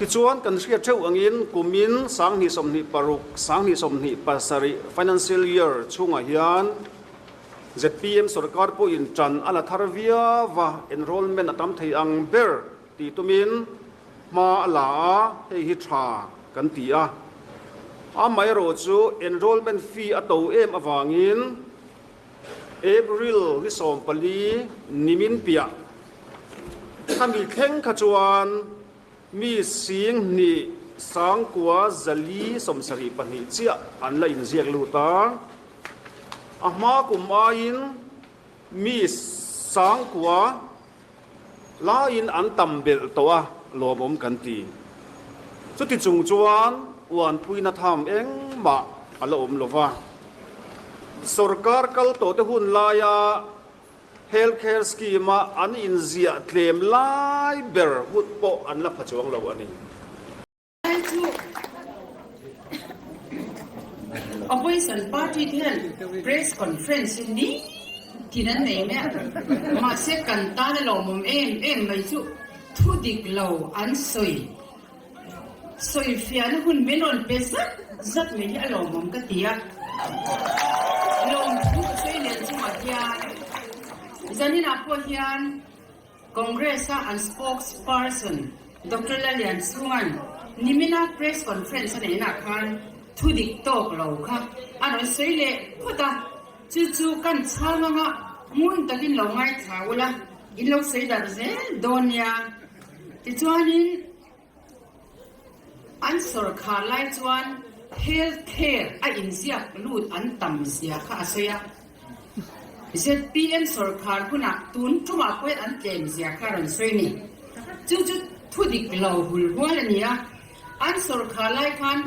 Tichuan, kan hriat theuh angin kumin 2026, 2027 Financial Year chhungah hian zpm sorkar pawhin ṭan a la thar viau a, enrollment a tam thei ang ber tih tumin hma a la a, hei hi ṭha kan ti a. Amaherawh chu enrollment fee a to em avangin April ni 14 nimin piah khami thleng kha chuan mi 10,000 9,472 chiah an la inziak lut a. A hma kum aiin mi 9,000 laiin an tam belh tawh a, lawmawm kan ti. Chuti chung chuan uanpuina tham engmah a la awm lo va. Sorkar kal tawhte hun laia Health Care Scheme-a an inziah tlem lai ber hun pawh an la pha chuang lo a ni. Lai chu Opposition party te hian press conference hi ni tin an nei mai a, mahse kan tan a lawmawm em em mai chu thu dik lo an sawi sawi fiahna hun min rawn pe zat zat mai hi a lawmawm ka ti a, lawmthu ka sawi nen chungah hian zaninah pawh hian Congress-a an spokesperson Doctor Lalian Chhunga'n nimina press conference a neihnaah khan thu dik tawk lo kha a rawn sawi leh phawt a, chu chu kan chhang anga ngun takin lo ngaithla ula, in lo sawi darh zel dawn nia. Tichuanin. An sawrkhar lai chuan health care a inziak lut an tam zia kha a sawi a. Zpm sawrkhar hunah tun tumah pawhin an tlem zia kha a rawn sawi a ni. Chu chu thu dik lo hul hual a ni a. An sawrkhar lai khan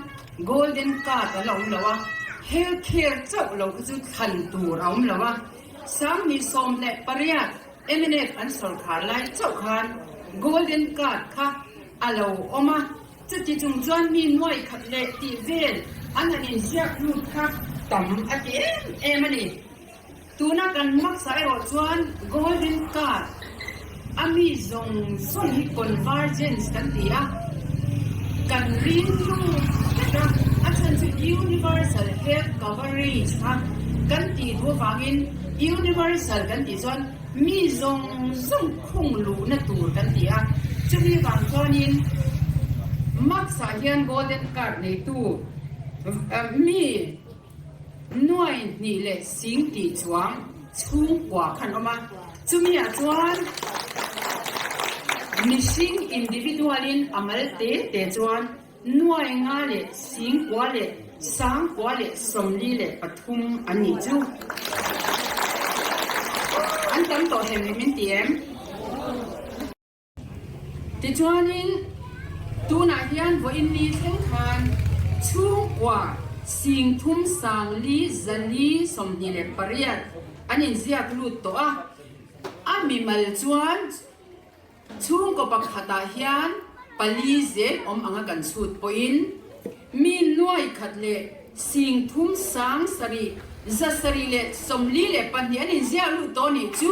golden card a la awm lo a, health care chauh lo kha chu thlan tur a awm lo a. 2018 Mnf an sawrkhar lai chauh khan Golden Card kha a lo awm a, chuti chung chuan mi nuai khat leh tih vel an han inziak lut kha tam a ti em em a ni. Tuna kan hmaksa erawh chuan Golden Card a mi zawng zawng hi convergence kan ti a, kan ring lut vek a, a chhan chu Universal Health Coverage kha kan tih duh avangin Universal kan tih chuan mi zawng zawng khung luhna tur kan ti a, chumi vang chuanin Max-ah hian Golden Card neitu mi nuai hnih leh sing tih chuang chhungkua khan awm a, chumiah chuan mihring individual-in a mal te te chuan Nuai nga leh 90 leh 143 an nih chu. An tam tawh hem min ti em? Tichuanin tunah hian vawiin ni thleng khan chhungkua 34 428 an inziak lut tawh a, a mimal chuan Chhungkaw pakhatah hian pali zel awm anga kan chhut pawhin mi nuai khat leh 30 7 72 an inziah luh tawh nih chu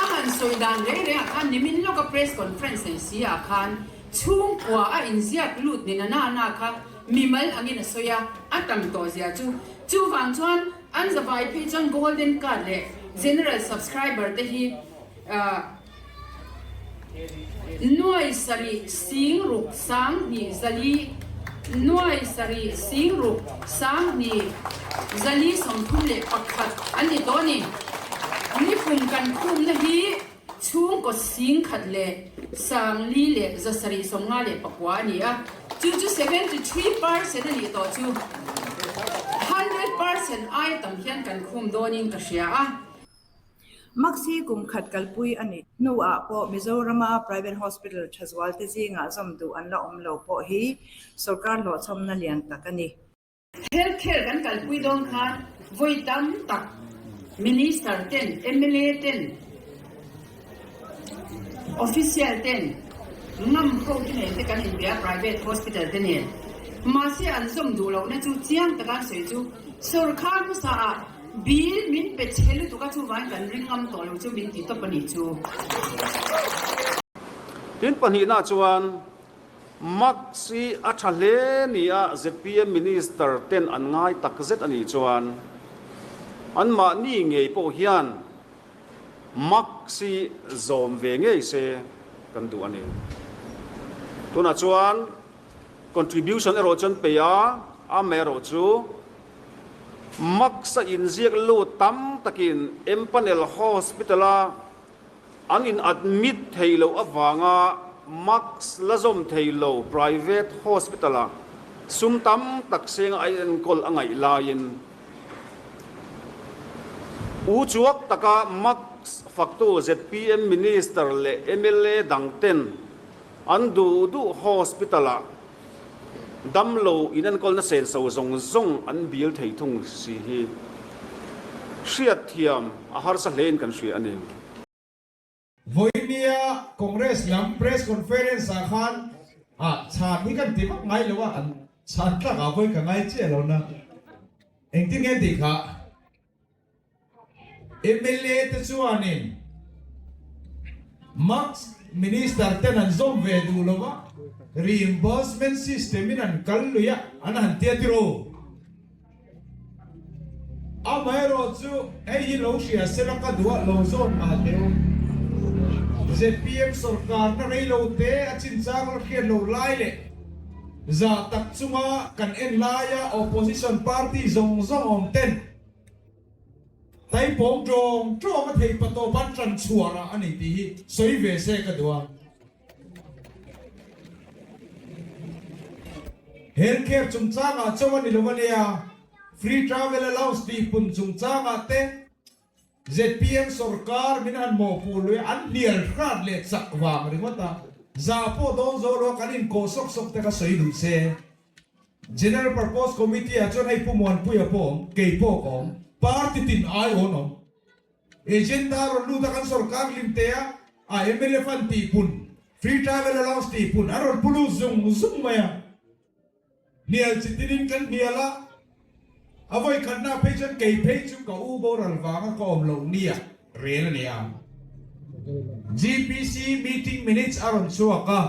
a han sawi dan reng rengah khan nimin lawka press conference nei si ah khan chhungkua a inziak lut ni na na na kha mimal angin a sawi a, a tam tawh zia chu. Chuvang chuan an zavai phei chuan golden card leh general subscriber te hi Nuai sarih sing ruk sang hnih zali Nuai sarih sing ruk sang hnih zali 31 an ni tawh a ni. Nikum kan khumna hi chhungkaw 10,000 leh 4 leh 759 a ni a, chu chu 73% a nih tawh chu 100% aia tam hian kan khum dawnin ka hria a. Maxi kum khat kalpui a nih hnuah pawh Mizorama private hospital tha zualte zingah zawm duh an la awm lo pawh hi sorkar hlawhchhawmna lian tak a ni. Health care kan kalpui dawn khan vawi tam tak Minister ten, mla ten, Official ten ngam ho te nen te kan inbia private hospital te nen. Mahse an zawm duh lohna chu chiang taka an sawi chu sorkar hmasa ah Bill min pe chhe lutuk a chuvangin kan ring ngam tawh lo chu min ti tawp a nih chu. Tin pahnihna chuan Max hi a tha hle nia zpm Minister ten an ngai tak zet a nih chuan anmahni ngei pawh hian Max hi zawm ve ngei se kan duh a ni. Tunah chuan contribution erawh chuan pe a, amaherawh chu Max a inziak lut tam takin Empanel Hospital-a An in admit thei loh avanga mask la zawm thei lo private hospital ah sum tam tak senga a enkawl a ngaih laiin u chuak taka mask faktu zpm minister leh mla dang ten an duh duh hospital ah damlo inenkawlna senso zawng zawng an bil thei thung si hi hriatthiam a harsa hlein kan hria a ni. Vawinia Congress lam press conference ah khan ah chhan hi kan ti vak ngai lo a, an chhan tlak ah vawi ka ngai chiah lo na engtin nge an tih kha? Mla te chuanin Max Minister ten an zawm ve duh lo va, reimbursement system in an kal lui a, an han tia tiraw? Amaherawh chu hei hi lo hria sela ka duh a, lo zawn nghal teh u. Zpm sorkarna rei lo te a chinchang la hriat lo lai leh zah tak chunga kan en laia opposition party zawng zawng awm ten, Taipawng tawng tawng a thei patawp an tan chhuar ah a ni tih hi sawi ve se ka duh a. Health care chungchang ah chauh a ni lo a nia, free travel allowance tih pun chungchang ah te zpm sorkar min han mawhpuh lui an hnial hrat leh chak vang ringawt a, zah pawh dawn zo lo a kan inkawh sawk sawk te kha sawi duh se. General Purpose Committee ah chuan hei Pu Muanpuia pawh awm, kei pawh ka awm, party tin ai awn awm. Agenda rawn lut a kan sorkar hlimte a, a mla fund tih pun, free travel allowance tih pun an rawn pu lut zung zung mai a. Hnial chi tinin kan hnial a, a vawi khatna phei chuan kei phei chu ka u boral vanga ka awm loh nia rel a ni a. GPC meeting minutes a rawn chhuak a.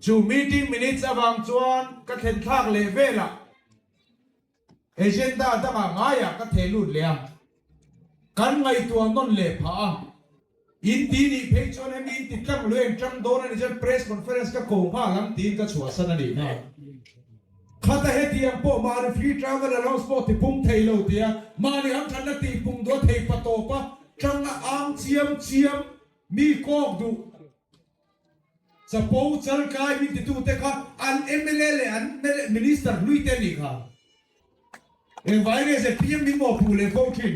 Chu meeting minutes avang chuan ka thlen thlak leh velah agenda dangah ngaiah ka theh lut leh a, kan ngaihtuah nawn leh phah a. In ti nih phei chuan hemi in ti tlang lui ang tang dawn a nih chuan press conference ka ko nghal ang tiin ka chhuahsan a nih kha. Khata hetiang pawh mahni free travel allowance pawh ti pung thei lo tia mahni hamthanna tih pung duh a thei pa tawp a tang a ang chiam chiam mi kawk duh. Chapo chalkai min titute kha an mla leh an minister hlui te a nih kha. Engvai nge zpm min mawhpuh leh fo thin?